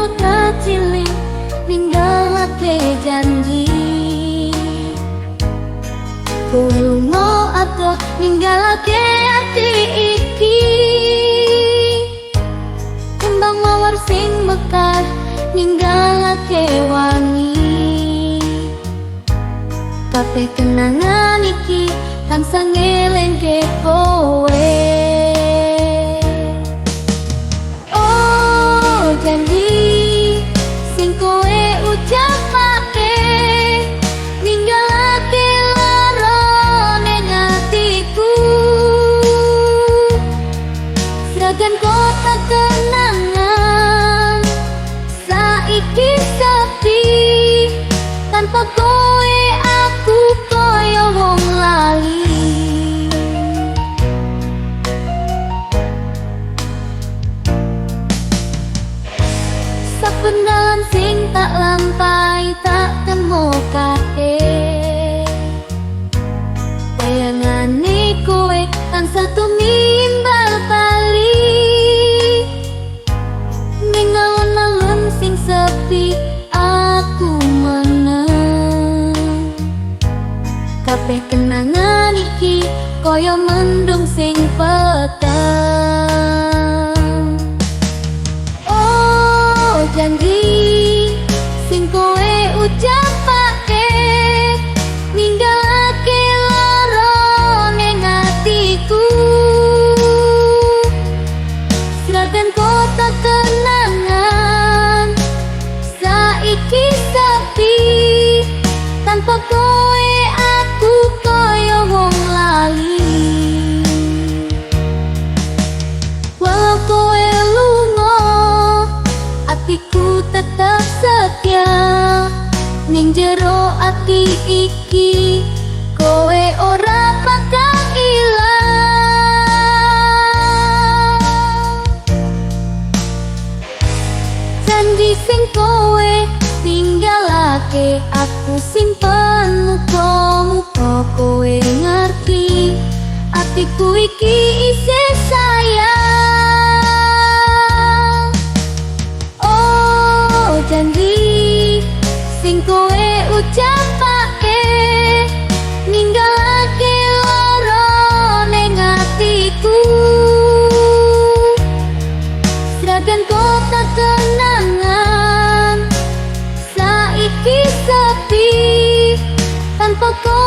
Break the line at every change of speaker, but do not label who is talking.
kota cilik ninggalake janji. Kowe lunga adoh ninggalake ati iki. Kembang mawar sing mekar ninggalake wangi. Kabeh kenangan iki tansah ngelingke kowe. Oh, janji sing kowe ucapake ninggalake lara ning atiku. Sragen kota kenangan saiki sepi, tanpa kowe aku koyo wong lali. Saben dalan sing tak lampahi tak temokake, bayangane kowe tansah tumimbal bali. Ning alun-alun sing sepi aku meneng. Kabeh kenangan iki koyo mendung sing peteng. Oh, janji sing kowe ucapake ninggalake lara ning atiku. Sragen kota kenangan saiki sepi, tanpa kowe aku koyo wong lali. Walau kowe lunga, atiku tetep setia. Ning jero ati iki kowe ora bakal ilang. Janji sing kowe tinggalake aku simpen, muga-muga kowe ngerti atiku iki isih sayang. Oh, janji sing kowe ucapake ninggalake lara ning atiku. Sragen kota kenangan saiki sepi, tanpa kowe.